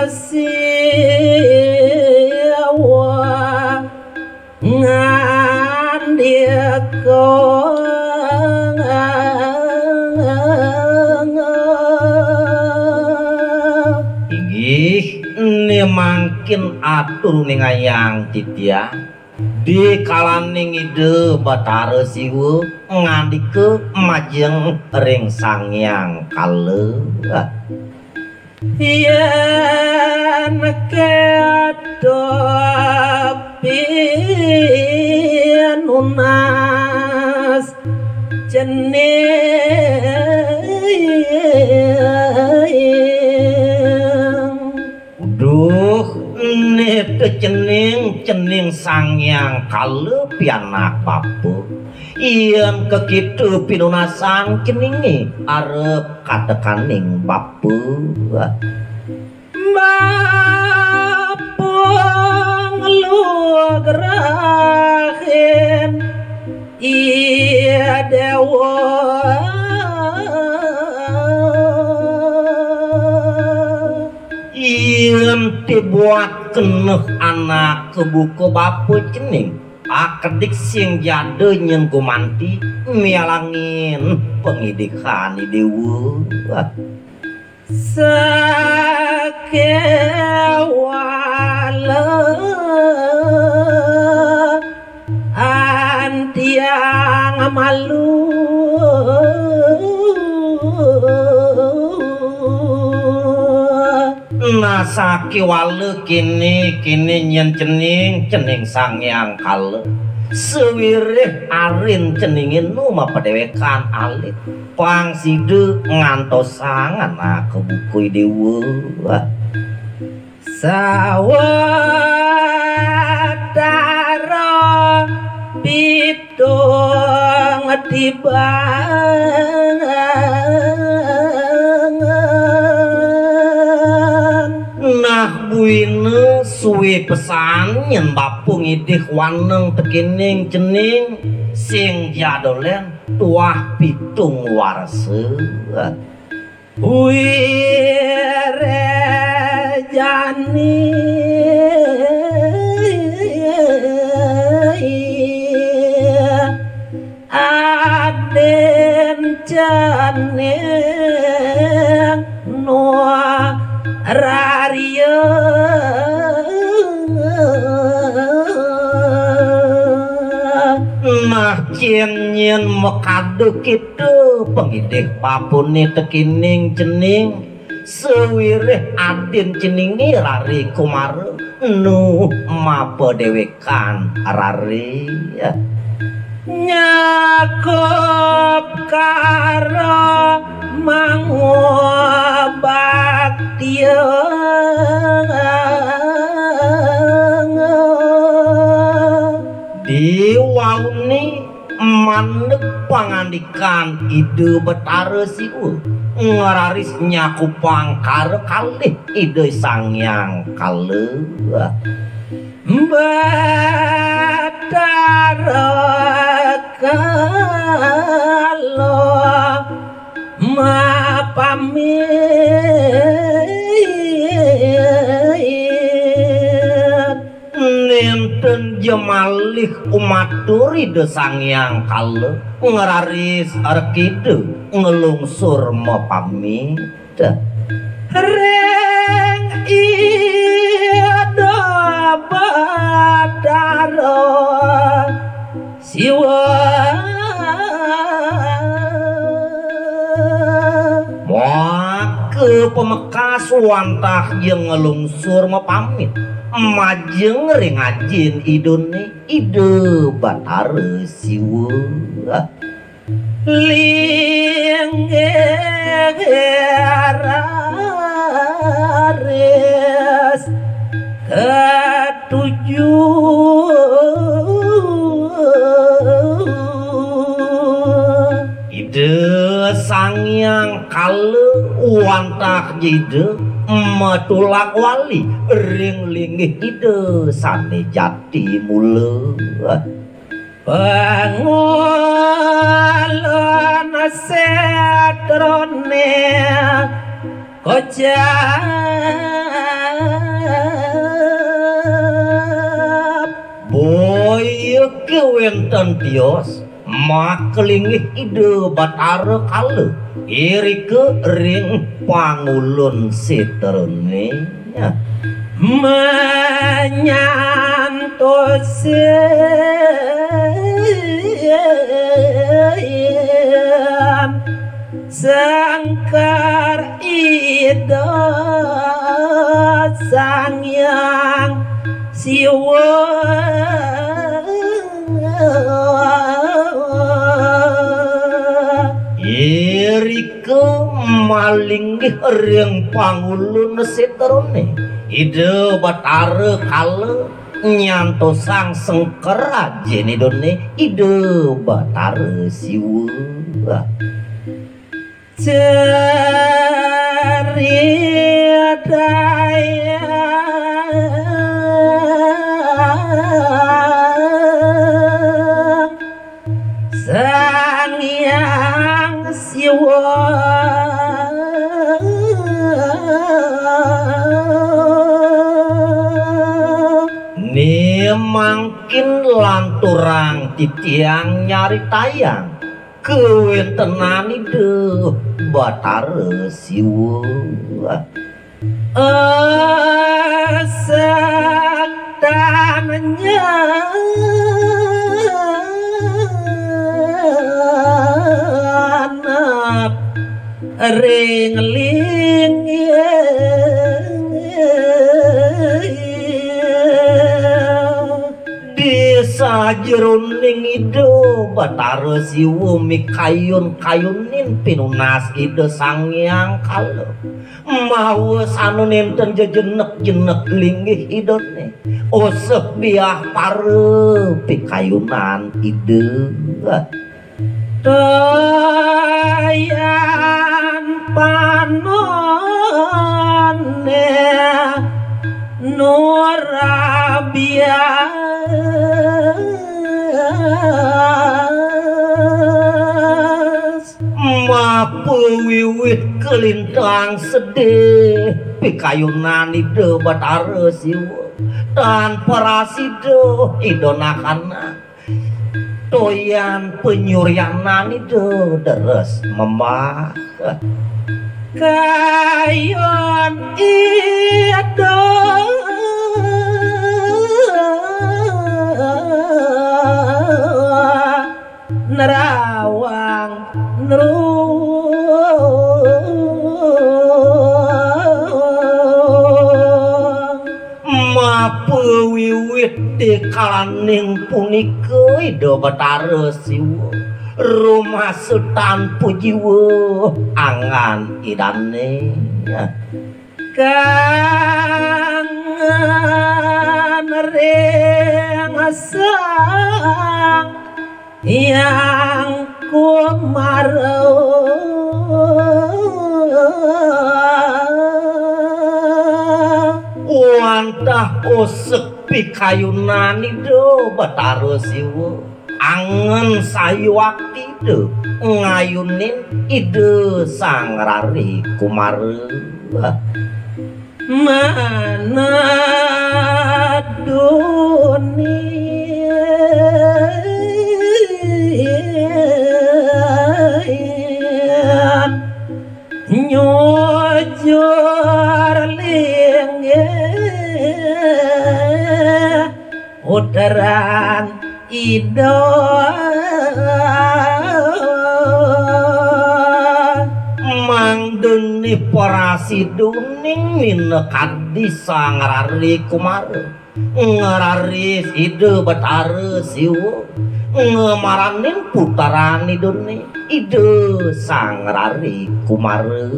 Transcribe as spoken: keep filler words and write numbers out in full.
Siwa ngandika. Inggih, ne mangkin atur ningayang titiang. Dikalaning Ida Batara Siwa ngandika majeng ring Sang Hyang Kala. Yén kéto pinunas cening. Duh, nita cening, cening Sang Hyang Kala pianak bapa. Yén kéto pinunasang ceningé arep katekaning bapa. Bapa nglugrahin Ida Déwa. Yén tibuat keneh anak kabuka bapa cening, akedik sing jada nyén gumanti mialangin pangidihan I Déwa. Sakéwala antiang malu. Nah, sakéwala kéné, kéné nyén cening, cening Sang Hyang Kala. Sawiréh arin ceningé nu mapadéwékan alit. Pang sida ngantosang anak kabuka I Déwa. Sawatara pitung tibangan. Nah, buina sué pesan nyén bapa ngidih waneng tekéning cening sing jadolén tuah pitung warsa. Wirejani adin cening nu raria. Nah, cén nyén makada kita pangidih bapané tekéning cening, sawiréh adin ceningé raré kumara nu mapadéwékan raré. Nyakup karo mangubaktia. Diwauné mandeg pangandikan Ida Batara Siwa, ngraris nyakupang kara kalih Ida Sang Hyang Kala. Batara Kala mapamit. Nénten ja malih umatur Ida Sang Hyang Kala, ngraris rekida nglungsur mapamit. Ring Ida Batara Siwa. Maka pamekas wantah ja nglungsur mapamit, majeng ring ajin Idané, Ida Batara Siwa. Linggih raris katuju. Ida Sang Hyang Kala wantah ja Ida matulak wali ring linggih Ida sané jati mula. Pangulun sétrané kocap. Wénten tios makalinggih Ida Batara Kala irika ring pangulun setrané. Manyantosin Sangkar Ida Sang Hyang Siwa. Irika malinggih ring pangulun setrané Ida Batara Kala nyantosang sengker ajin Idané Ida Batara Siwa. Sang Hyang Siwa. Né mangkin lanturang titiang nyaritayang kawéntenan Ida Batara Siwa. Asak tannya anak ring linggih di sajeroning Ida Batara Siwa mikayun-kayunin pinunas Ida Sang Hyang Kala. Mawa sanu nénten jejenek-jenek linggih Idané. Usep biah para pikayunan Ida. Tayan panoné nurabias. Mapawiwit kalintang sedih pikayunan Ida Batara Siwa. Tan prasida Ida nakana. Toyan panyuryanan Ida deres membah. Kayun Ida nerawang nerung. Mapawiwit di kalaning punika Ida Batara Siwa rumasa tanpa jiwa anggan Idané. Kangen ring Sang Hyang Kumara. Wantah usek pikayunan Ida Batara Siwa. Angen sayuwakti Ida ngayunin Ida Sang Rari Kumara. Manaduni nyujur linggih puteran Ida. Mangdene prasida uning minakadi Sang Rari Kumara, ngraris Ida Betara Siwa, ngamaranin puteran Idane, Ida Sang Rari Kumara.